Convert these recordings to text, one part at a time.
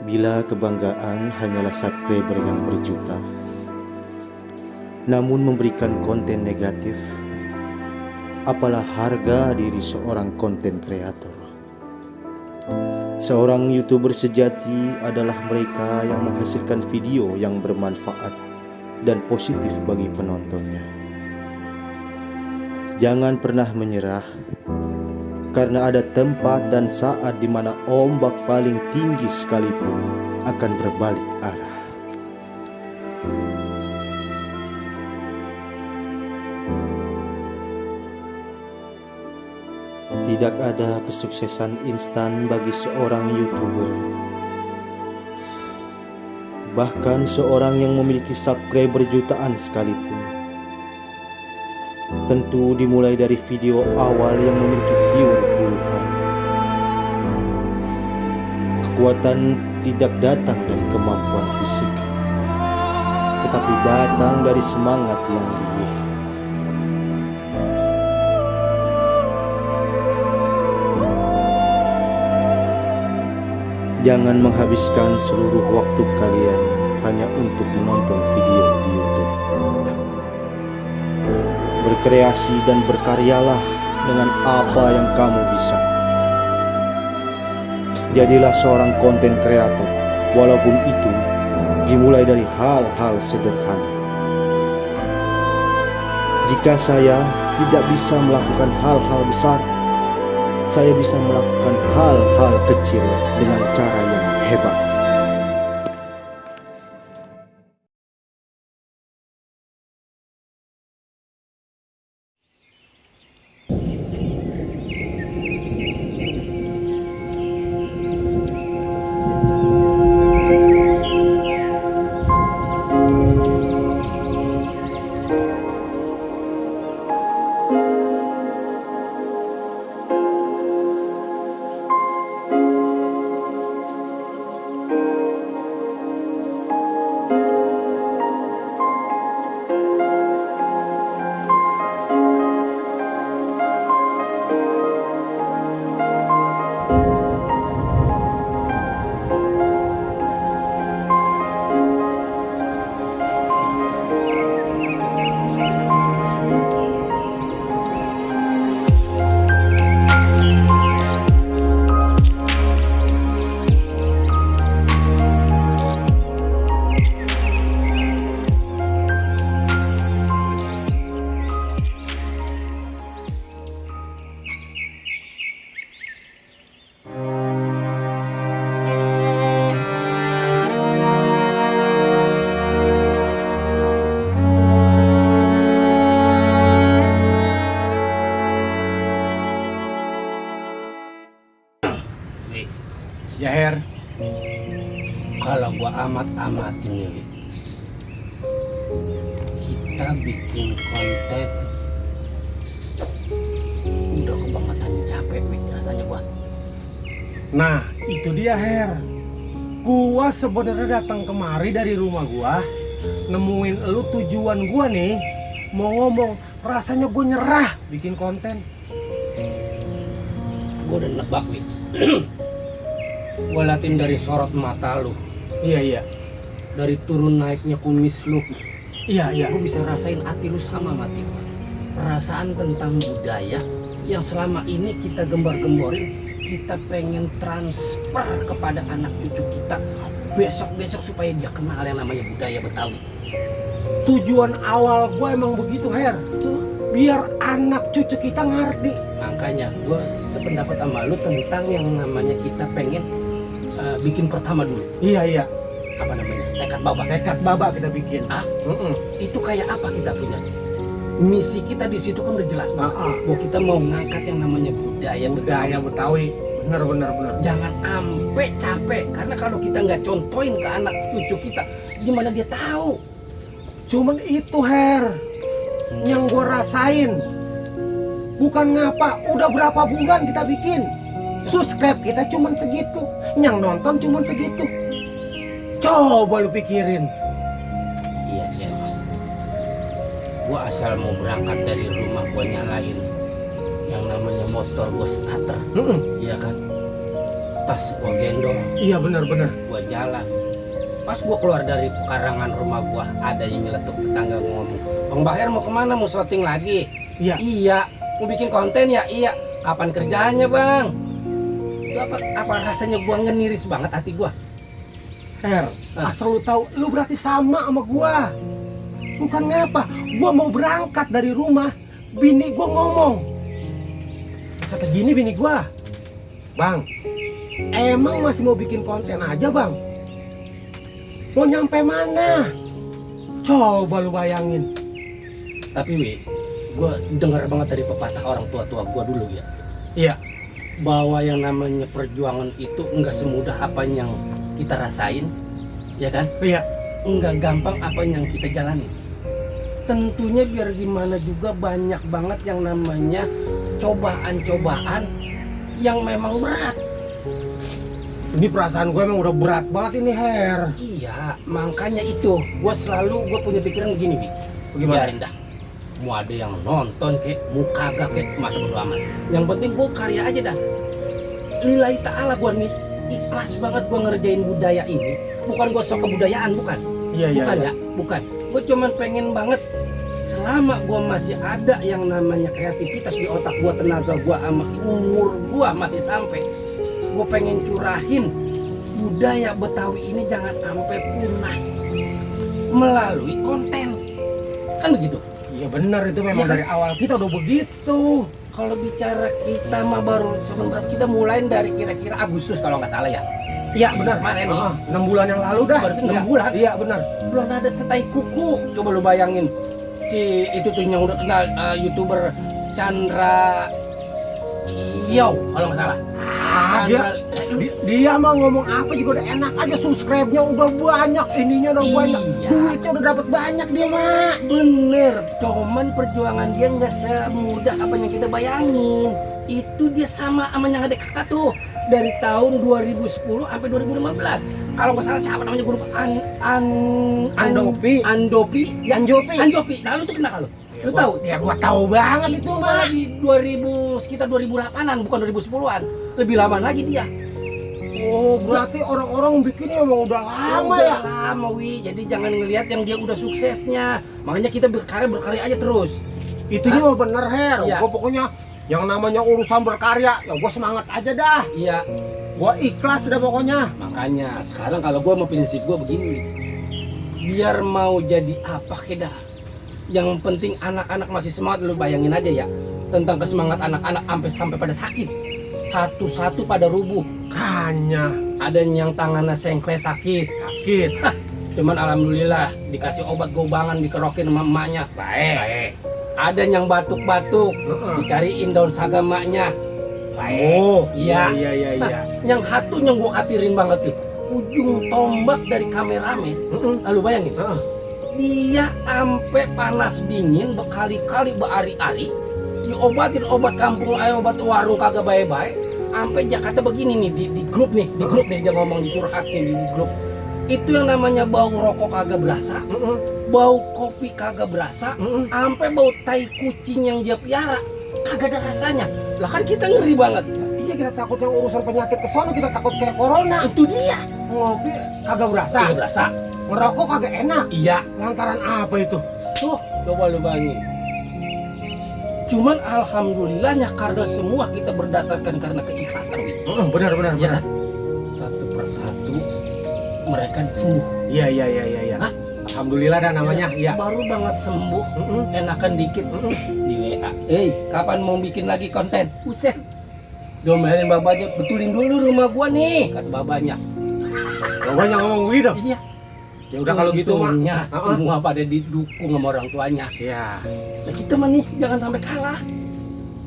Bila kebanggaan hanyalah subscriber yang berjuta, namun memberikan konten negatif, apalah harga diri seorang konten kreator. Seorang YouTuber sejati adalah mereka yang menghasilkan video yang bermanfaat dan positif bagi penontonnya. Jangan pernah menyerah, karena ada tempat dan saat di mana ombak paling tinggi sekalipun akan berbalik arah. Tidak ada kesuksesan instan bagi seorang YouTuber. Bahkan seorang yang memiliki subscriber jutaan sekalipun, tentu dimulai dari video awal yang memiliki viewer puluhan. Kekuatan tidak datang dari kemampuan fisik, tetapi datang dari semangat yang lihai. Jangan menghabiskan seluruh waktu kalian hanya untuk menonton video di YouTube. Berkreasi dan berkaryalah dengan apa yang kamu bisa. Jadilah seorang konten kreator, walaupun itu dimulai dari hal-hal sederhana. Jika saya tidak bisa melakukan hal-hal besar, saya bisa melakukan hal-hal kecil dengan cara yang hebat. Ya Her, kalau gua amat-amatin nih, kita bikin konten udah kebangetan capek, rasanya gua. Nah, itu dia Her. Gua sebenarnya datang kemari dari rumah gua, nemuin lu tujuan gua nih, mau ngomong, rasanya gua nyerah bikin konten. Gua udah nebak, Wi. Gua liatin dari sorot mata lu, Iya. dari turun naiknya kumis lu. Iya. Gua bisa rasain hati lu sama mati gua. Perasaan tentang budaya yang selama ini kita gembar-gemborin, kita pengen transfer kepada anak cucu kita besok-besok supaya dia kenal yang namanya budaya Betawi. Tujuan awal gua emang begitu Her. Biar anak cucu kita ngerti. Makanya gue sependapat sama lu tentang yang namanya kita pengen bikin pertama dulu. Iya. Apa namanya? Tekad babak. Tekad babak kita bikin. Itu kayak apa kita punya? Misi kita di situ kan udah jelas banget. Bahwa kita mau ngangkat yang namanya budaya Betawi. Bener. Jangan ampe capek, karena kalau kita nggak contohin ke anak cucu kita, gimana dia tahu? Cuman itu Her yang gue rasain. Bukan ngapa, udah berapa bulan kita bikin, subscribe kita cuman segitu, yang nonton cuman segitu. Coba lu pikirin. Iya sih emang. Gua asal mau berangkat dari rumah gua nyalain yang namanya motor gua starter. Iya kan? tas gua gendong, Iya benar-benar. gua jalan. Pas gua keluar dari pekarangan rumah gua, ada yang nyeletuk tetangga ngomong, "Bang Bahar mau kemana? Mau syuting lagi?" Iya. Iya. Mau bikin konten ya? Iya. Kapan kerjaannya, Bang? Itu apa rasanya gua ngeniris banget hati gua. Her, asal lu tahu, lu berarti sama sama gua. Bukan ngapa, gua mau berangkat dari rumah, bini gua ngomong. Kata gini bini gua, "Bang, emang masih mau bikin konten aja, Bang? Mau nyampe mana? Coba lu bayangin." Tapi Wi, gua dengar banget dari pepatah orang tua-tua gua dulu ya, Iya. bahwa yang namanya perjuangan itu enggak semudah apa yang kita rasain, ya kan? Iya. Enggak gampang apa yang kita jalani. Tentunya biar gimana juga banyak banget yang namanya cobaan-cobaan yang memang berat. Ini perasaan gue emang udah berat banget ini, Her. Iya, makanya itu gue punya pikiran begini, Bi. Bagaimana? Biarin dah. Mau ada yang nonton kek, mau kagak kek, masa bodo amat. Yang penting gue karya aja dah. Lillahi ta'ala gue nih, ikhlas banget gue ngerjain budaya ini. Bukan gue sok kebudayaan, bukan. Iya, iya. Bukan iya. ya, bukan. Gue cuman pengen banget selama gue masih ada yang namanya kreativitas di otak gue, tenaga gue, sama umur gue masih sampai, gue pengen curahin budaya Betawi ini jangan sampai punah melalui konten, kan begitu. Iya benar, itu memang Iya. dari awal kita udah begitu. Kalau bicara kita mah baru sebentar, kita mulai dari kira-kira Agustus kalau nggak salah ya. Iya Agustus benar. kemarin nih. 6 bulan yang lalu dah. Berarti 6 Iya. bulan. Iya benar. Belum ada setai kuku. Coba lu bayangin si itu tuh yang udah kenal YouTuber Chandra Yo kalau nggak salah. Dia mah ngomong apa juga udah enak aja, subscribe-nya udah banyak, ininya udah banyak, Iya. duitnya udah dapat banyak dia mah. Bener, cuman perjuangan dia nggak semudah apa yang kita bayangin. Itu dia sama yang adik kakak tuh dari tahun 2010 sampai 2015. Kalau nggak salah siapa namanya grup Andopi. Andopi, ya, Anjopi. Anjopi. Nah lu tuh kenal lu? Lu tahu? Ya gua tahu banget itu mah. Malah di 2000 sekitar 2008-an bukan 2010-an. Lebih lama lagi dia. Oh, berarti orang-orang bikinnya emang udah lama ya. Udah lama Wi. Jadi jangan ngelihat yang dia udah suksesnya. Makanya kita berkarya aja terus. Itunya mah bener, Her. Iya. Gua pokoknya yang namanya urusan berkarya, ya gua semangat aja dah. Iya. Gua ikhlas dah pokoknya. Makanya sekarang kalau gue mau prinsip gue begini, biar mau jadi apa kedah, yang penting anak-anak masih semangat. Lu bayangin aja ya tentang kesemangat anak-anak sampai pada sakit, satu-satu pada rubuh. Kanya Ada yang tangannya sengkle sakit, sakit. cuman alhamdulillah dikasih obat gobangan dikerokin sama emaknya, baik. Ada yang batuk-batuk, dicariin daun saga emaknya, baik. Oh, Iya. iya iya Nah, iya. yang satu yang gue khatirin banget tuh, ujung tombak dari kameramen. Lalu bayangin, Heeh. dia ampe panas dingin berkali-kali berhari-hari diobatin obat kampung, obat warung kagak baik-baik, sampai Jakarta begini nih di grup nih, dia ngomong dicurhat nih di grup. Itu yang namanya bau rokok kagak berasa, bau kopi kagak berasa, sampai bau tai kucing yang dia piara kagak ada rasanya. Lah kan kita ngeri banget. Iya, kita takut yang urusan penyakit ke sono, kita takut kayak corona. Itu dia. Ngopi kagak berasa, Kagak berasa. ngerokok kagak enak. Iya. Lantaran apa itu? Tuh, coba lu bayangin. Cuman alhamdulillahnya karena semua kita berdasarkan karena keikhlasan, Wi. Benar benar Ya benar. kan? Satu persatu mereka sembuh. Iya iya iya iya. Iya. Hah? Alhamdulillah dah namanya. Iya. Baru banget sembuh, enakan dikit di WA. Kapan mau bikin lagi konten? Buset. Domelin babanya, betulin dulu rumah gua nih, kata babanya. Bapaknya ngomong begitu. Iya. Ya udah kalau gitu mah. Untungnya Heeh. semua pada didukung sama orang tuanya. Iya. Nah, kita mah nih jangan sampai kalah.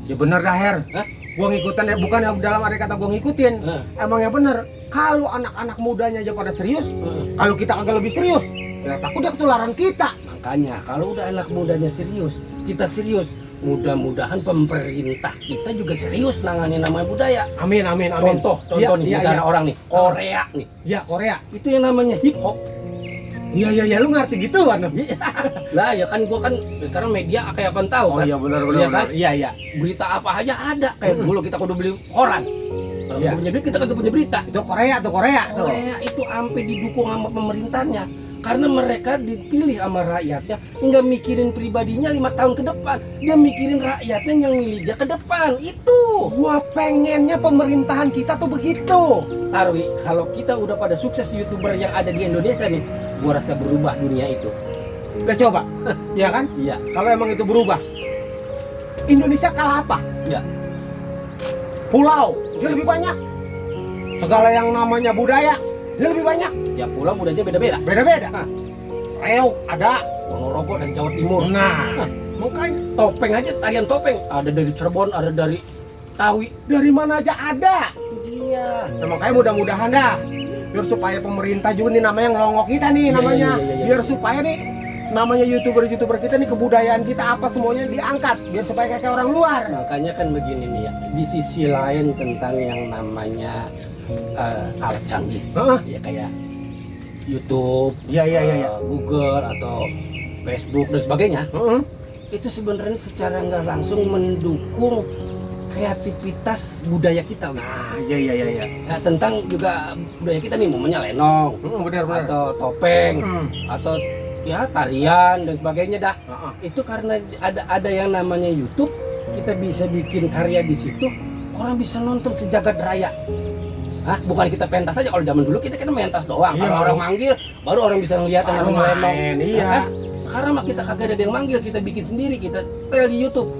Ya bener dah, Her. Hah? Gua ngikutin ya, bukan yang dalam arti kata gua ngikutin. Emang ya bener. Kalau anak-anak mudanya aja pada serius, kalau kita kagak lebih serius, kita takut dia ketularan kita. Makanya kalau udah anak mudanya serius, kita serius. Mudah-mudahan pemerintah kita juga serius nanganin namanya budaya. Amin amin amin. Contoh Iya, nih iya, negara iya. orang nih, Korea nih. Ya Korea. Itu yang namanya hip hop. Iya iya iya, lu ngerti gitu kan? Lah ya kan gua kan sekarang media kayak apa tahu Oh kan. iya benar benar. Iya kan? Iya iya. Berita apa aja ada. Kayak dulu kita kudu beli koran. Kalau Iya. kita punya duit, kita kagak punya berita. Itu Korea tuh. Korea itu sampai didukung sama pemerintahnya. Karena mereka dipilih sama rakyatnya, nggak mikirin pribadinya 5 tahun ke depan, dia mikirin rakyatnya yang milih dia ke depan. Itu Gua pengennya pemerintahan kita tuh begitu. Tarwi, kalau kita udah pada sukses YouTuber yang ada di Indonesia nih, gua rasa berubah dunia itu. Udah coba, ya kan? Iya. Kalau emang itu berubah, Indonesia kalah apa? Iya. Pulau, dia lebih banyak. Segala yang namanya budaya, dia lebih banyak. Tiap pulau budayanya beda-beda. Beda-beda. Hah. Reok ada. Ponorogo dan Jawa Timur. Nah, makanya Topeng aja, tarian topeng ada dari Cirebon, ada dari Tawi. dari mana aja ada. Itu dia. Nah, makanya mudah-mudahan dah, biar supaya pemerintah juga nih namanya ngelongok kita nih Iya, namanya, iya. biar supaya nih namanya youtuber kita nih kebudayaan kita apa semuanya diangkat, biar supaya kayak orang luar. Makanya kan begini nih ya, di sisi lain tentang yang namanya alat canggih, Heeh. ya kayak YouTube, Iya. Google atau Facebook dan sebagainya, Heeh. itu sebenarnya secara nggak langsung mendukung kreativitas budaya kita. Wi. Nah, iya. Nah, tentang juga budaya kita nih, momennya lenong Benar. atau topeng atau ya tarian dan sebagainya dah. Heeh. Itu karena ada yang namanya YouTube, kita bisa bikin karya di situ, orang bisa nonton sejagat raya. Hah, bukan kita pentas aja. Kalau zaman dulu kita kan mentas doang. Iya, Kalau baru- orang manggil, baru orang bisa ngeliat yang Baru namanya lenong. main, iya. Nah, kan? Sekarang mah kita kagak ada yang manggil, kita bikin sendiri, kita setel di YouTube.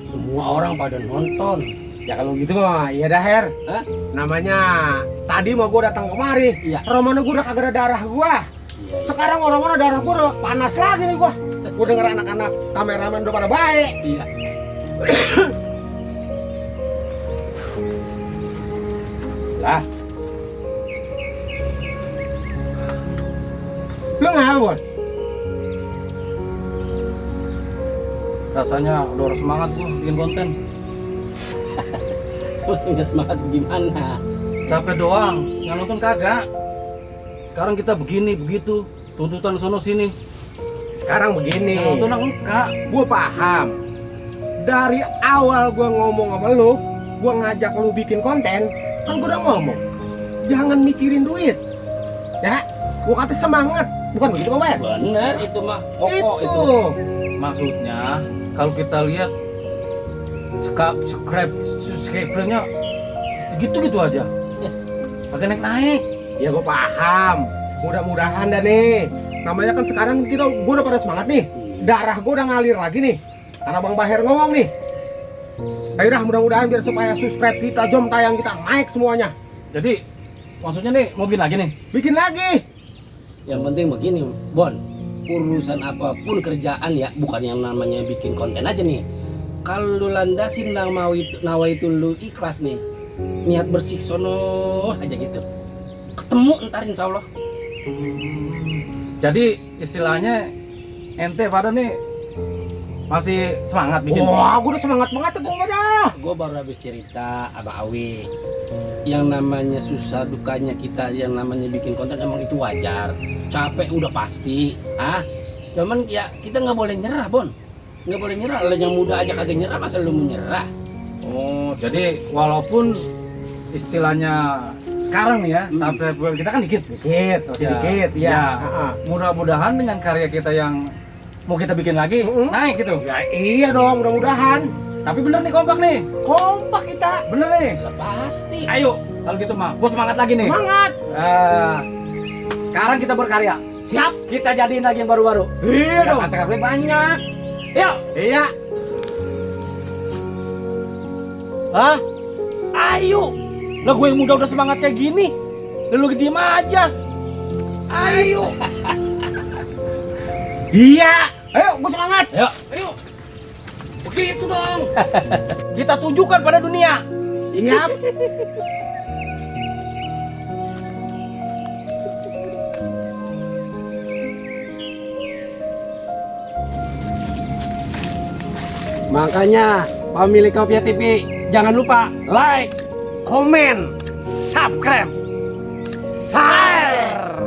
Semua orang pada nonton. Ya kalau gitu mah, iya dah Her. Hah? Namanya tadi mau gua datang kemari, Iya. Romano gua udah kagak ada darah gua. Sekarang orang-orang darah gua udah panas lagi nih gua. Gua denger anak-anak kameramen udah pada baik. Iya. Lah. Lu ngapa, Bon? Rasanya udah harus semangat gua bikin konten. Terus nggak semangat gimana? Capek doang, yang nonton kagak. Sekarang kita begini begitu, tuntutan sono sini. Sekarang begini. Yang nonton enggak. Gua paham. Dari awal gua ngomong sama lu, gua ngajak lu bikin konten, kan gua udah ngomong. Jangan mikirin duit. Ya, gua kata semangat. Bukan begitu, Bang? Bener, itu mah pokok itu. Maksudnya kalau kita lihat subscribernya segitu-gitu aja. Kagak naik-naik. Ya gua paham. Mudah-mudahan dah nih. Namanya kan sekarang gua udah pada semangat nih. Darah gua udah ngalir lagi nih. Karena Bang Baher ngomong nih. Ayo dah, mudah-mudahan biar supaya subscribe kita, jom tayang kita naik semuanya. Jadi maksudnya nih mau bikin lagi nih. Bikin lagi. Yang penting begini, Bon, urusan apapun kerjaan ya, bukan yang namanya bikin konten aja nih. Kalau lu landasin nawa itu lu ikhlas nih, niat bersih sono aja gitu, ketemu ntar insya Allah. Jadi istilahnya ente pada nih masih semangat bikin. Wah, gua udah semangat banget tuh gua dah. Gue baru habis cerita sama Awi, yang namanya susah dukanya kita, yang namanya bikin konten emang itu wajar. Capek udah pasti, cuman ya kita nggak boleh nyerah, Bon. Nggak boleh nyerah. Lo yang muda aja kagak nyerah, masa lu mau nyerah? Oh, jadi walaupun istilahnya sekarang nih ya, subscriber kita kan dikit. Dikit, masih dikit, ya. Heeh. Mudah-mudahan dengan karya kita yang mau kita bikin lagi naik gitu. Ya iya dong, mudah-mudahan. Tapi bener nih kompak nih. Kompak kita. Bener nih. Ya pasti. Ayo, kalau gitu mah, gua semangat lagi nih. Semangat. Sekarang kita berkarya. Siap. Kita jadiin lagi yang baru-baru. Iya dong. Kaca-kaca banyak. Yuk. Iya. Hah? Ayo. Lah gue yang muda udah semangat kayak gini. Lu diem aja. Ayo. Iya. Ayo, gua semangat. Ayo. Begitu dong. Kita tunjukkan pada dunia. Siap. Makanya pemilik Kopiah TV jangan lupa like, komen, subscribe, share.